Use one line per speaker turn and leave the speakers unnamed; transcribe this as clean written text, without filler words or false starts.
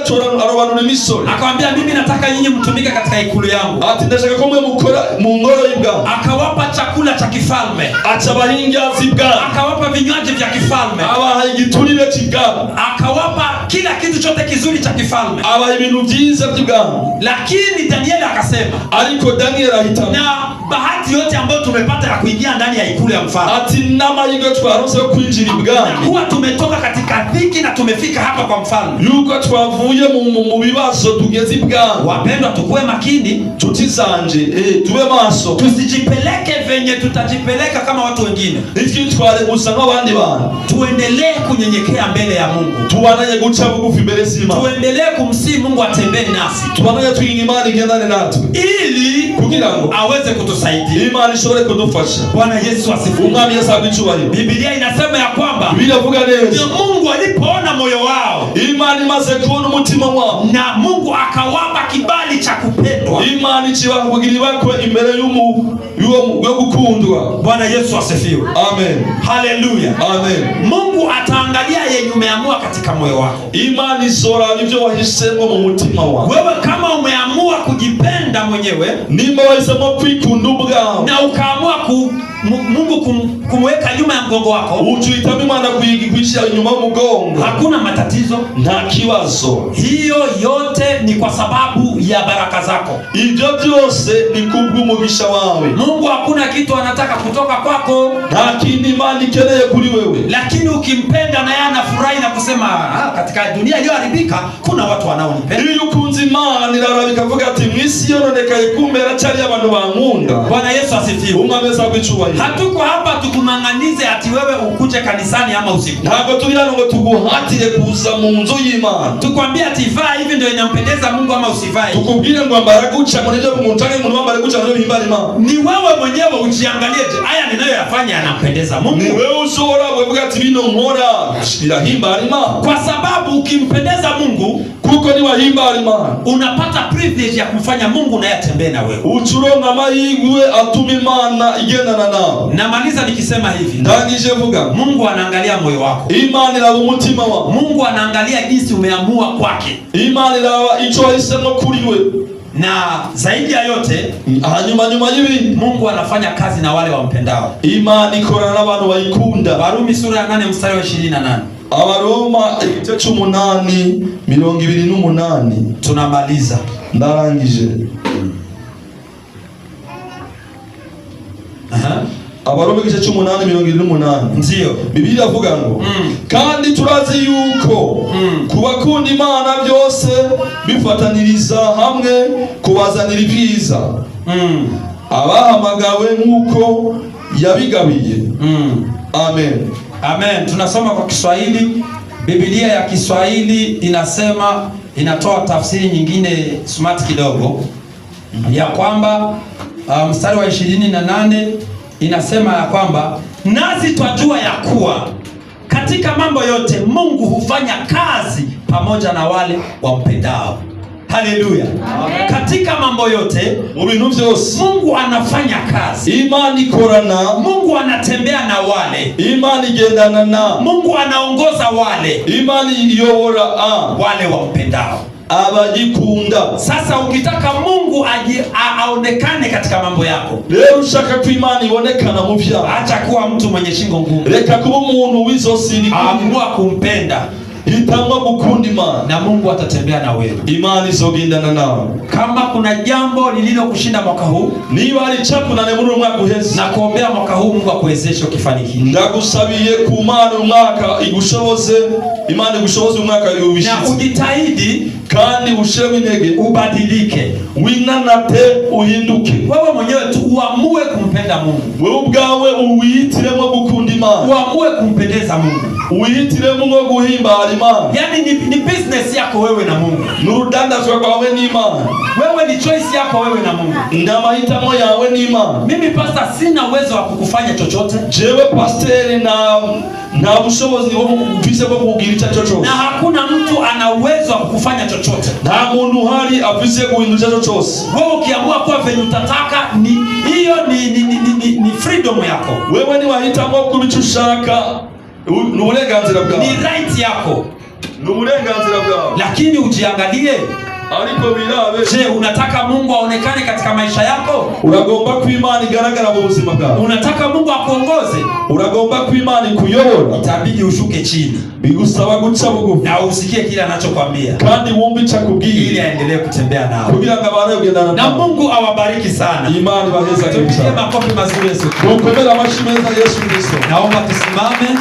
Atora arobanura imisore.
Akamwambia, mimi nataka nyinyi mtumike katika ikulu yangu.
Ati ndashaka ko mwe mukora mu ngoro y'ibwami.
Akawapa chakula cha kifalme,
Aca abaha indya z'ibwami.
Akawapa vinywaji vya kifalme,
Abaha igiturire c'ibwami.
Akawapa kila kitu chote kizuri cha kifalme.
Abaha ibintu vyiza by'ibwami.
Lakini Danieli akasema,
Ariko Daniyeli ahitamo.
Na bahati yote ambayo tumepata ya kuingia ndani ya ikulu ya mfalme,
Ati n'amahirwe twaronse yo kwinjira
na
ibwami,
kuwa tumetoka katika dhiki na tumefika hapa kwa mfalme,
yuko twavuye mu bibazo tugeze ibwami,
wapendwa, tukuwe makini,
nshuti zanje, tube maso,
tusijipeleke venye tutajipeleka kama watu wengine.
Ntitwitware gusa nk'abandi bantu.
Tuendelee kunyenyekea mbele ya Mungu,
Tubandanye guca bugufi imbere z'Imana.
Tuendelee kumsihi Mungu atembee nasi
Tubandanye twinginga Imana igendane natwe,
ili
kugira ngo
aweze kutusaidia.
Imana ishobore kudufasha.
Bwana Yesu asifiwe.
Umwami Yesu ahabwe icubahiro.
Biblia inasema ya kwamba
Bibiliya iravuga neza,
Mungu alipoona moyo wao
Imana imaze kubona umutima wabo,
na Mungu akawapa kibali cha kupendwa.
Imana ikibaha kugira ibakwe imbere yo gukundwa.
Bwana Yesu asifiwe.
Amen.
Haleluya.
Amen.
Mungu ataangalia yenye umeamua katika moyo wako.
Imana izoraba ibyo wahisemo mu mutima wawe.
Wewe kama umeamua kujipenda mwenyewe
Nimba wahisemo kwikunda ubwawe,
na ukaamua Mungu kumweka nyuma ya mgongo wako,
uca uhitamo Imana kuyishyira inyuma y'umugongo,
hakuna matatizo.
Nta kibazo.
Hiyo yote ni kwa sababu ya baraka zako.
Ibyo byose ni kubw'umugisha wawe.
Mungu hakuna kitu anataka kutoka kwako,
Nta kindi Imana ikeneye kuri wewe.
Lakini ukimpenda naye anafurahi na kusema, ah, katika dunia iliyoharibika kuna watu wanaonipenda.
Iyo ukunze Imana iraraba ikavuga ati mu isi yononekaye kumbe haracyariyo abantu bankunda.
Bwana Yesu asifiwe.
Umwami ahabwe icubahiro.
Hatuko hapa tukumang'anize ati wewe ukuje kanisani ama usiku.
Ntabwo turi hano ngo tuguhatire kuza mu nzu y'Imana,
Tukwambie ati vaa hivi ndio inampendeza Mungu ama usivae.
Tukubwire ngo ambara guca ngo nibyo canke ngo ntiwambare guca ngo nibyo bihimbara Imana.
Ni wewe mwenyewe ujiangalie, je, haya ninayoyafanya yanampendeza
Ni
Mungu?
wewe ushobora kuvuga ati bino nkora birahimbara Imana.
Kwa sababu ukimpendeza Mungu
Kuko niwahimbara Imana,
unapata privilege ya kumfanya Mungu naye atembee na wewe.
Uca uronka amahirwe atuma Imana igendana nawe.
Namaliza nikisema hivi,
Ndangije mvuga,
Mungu anaangalia moyo wako.
Imana iraba umutima wawe.
Mungu anaangalia jinsi umeamua kwake,
Imana iraba ico wahisemo kuri we.
Na zaidi ya yote
Hanyuma nyuma y'ibindi,
Mungu anafanya kazi na wale wampendao.
Imana ikorana n'abantu bayikunda.
Warumi sura ya 8 mstari wa 28.
Abaroma igice c'umunani 28.
Tunamaliza.
Ndarangije.
Aha.
Abaroma igice c'umunani 28.
Ndiyo.
Bibiliya iravuga ngo, kandi turazi yuko ku bakunda Imana byose bifataniriza hamwe kubazanira ibyiza, abahamagawe nk'uko yabigabiye. Amen.
Amen. Tunasoma kwa Kiswahili. Biblia ya Kiswahili inasema, inatoa tafsiri nyingine smart kidogo ya kwamba mstari wa 28 inasema ya kwamba nasi twajua ya kuwa katika mambo yote Mungu hufanya kazi pamoja na wale wampendao. Haleluya. Katika mambo yote
Mu bintu byose,
Mungu anafanya kazi.
Imana ikorana.
Mungu anatembea na wale.
Imana igendana na.
Mungu anaongoza wale
Imana iyobora a
wale wampendao.
Abagikunda.
Sasa ukitaka Mungu aonekane katika mambo yako,
Rero ushaka ko Imana ibonekana mu vyaha,
acha kuwa mtu mwenye shingo ngumu.
Reka kuba umuntu w'izosi rigufi.
Amua kumpenda
Hitamwo gukunda Imana,
na Mungu atatembea na wewe.
Imana izogendana nawe.
Kama kuna jambo lililokushinda mwaka huu,
Niba hari icakunaniye muri uyu mwaka uheze,
na kuombea mwaka huu Mungu akuwezeshe ukifanikiwa,
ndagusabiye ku Mana uyu mwaka igushoboze, Imana igushoboze uyu mwaka
na
ubishitse,
ujitahidi
kandi ushiremo intege,
ubadilike.
Winanate uhinduke.
Wewe mwenyewe tu uamue kumpenda Mungu,
Wewe ubwawe uwihitiremo gukunda Imana,
uamue kumpendeza Mungu.
Uwihitiremo nko guhimbara Imana.
Yaani ni business yako wewe na Mungu,
Ni urudandazwa rwawe n'Imana.
Wewe ni choice yako wewe na Mungu.
Ni amahitamo yawe n'Imana.
Mimi pastor, sina uwezo wa kukufanya chochote
Jewe pasiteri nta bushobozi bwo mfise bwo kukugira icyo ari cyo cyose,
na hakuna mtu ana uwezo wa kukufanya chochote.
Nta muntu uhari afise guhindura icyo ari cyo cyose.
Wewe ukiamua kuwa venye utataka ni hiyo ni freedom yako,
Wewe niwahitamo kuba icyo ushaka ni uburenganzira
ni
bwawe,
right yako.
Ni uburenganzira bwawe.
Lakini ujiangalie.
Ariko birabe.
Je, unataka Mungu aonekane katika maisha yako?
Uragomba ko Imana igaragara mu buzima bwawe?
Unataka Mungu akuongoze?
Uragomba ko Imana ikuyobora?
Itabidi ushuke chini
Bigusaba guca bugufi
na usikie kile anachokwambia
kandi wumve icyo
ili
akubwiye
aendelee kutembea nawe.
Kugira ngo abane kugendana
Na
nawe.
Mungu awabariki sana.
Imana ibahezagire
Tupigie
cyane.
makofi mazuri Yesu.
Dukomere amashyi meza Yesu Kristo.
Naomba tusimame.